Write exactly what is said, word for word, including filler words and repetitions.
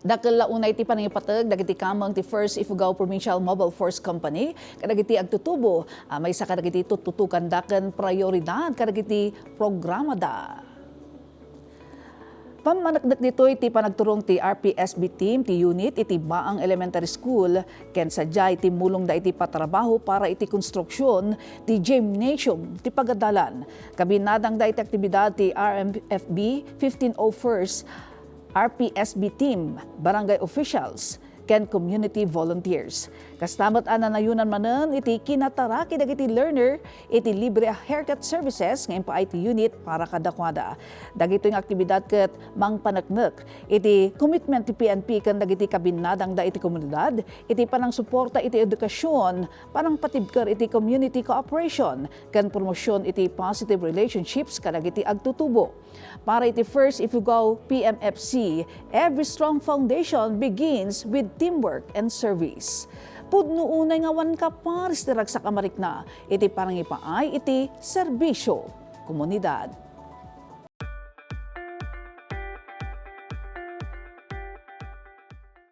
Dakkel la unay ti panangipateg dagiti kameng ti First Ifugao Provincial Mobile Force Company kadagiti agtutubo a maysa kadagiti tuttutukanda ken prioridad kadagiti programada. Pammaneknek ditoy ti panagturong ti R P S B team ti unit iti Baang Elementary School ken sadiay timmulongda iti patrabaho para iti konstruksion ti gymnasium ti pagadalan. Kabinadangda iti aktibidad ti R M F B fifteen oh first R P S B team, barangay officials, ken community volunteers. Kasta met a nanayonan manen iti kinataraki dagiti learner iti libre a haircut services nga impaay ti unit para kadakuada. Dagitoy nga aktibidad ket mangpaneknek iti commitment ti P N P ken dagiti kabinadangda iti komunidad iti panangsuporta iti edukasyon, panangpatibker iti community cooperation, ken promosion iti positive relationships kadagiti agtutubo. Para iti First Ifugao P M F C, every strong foundation begins with teamwork and service. Pudno unay nga awan kaparis ti ragsak a marikna iti panangipaay iti serbisyo komunidad.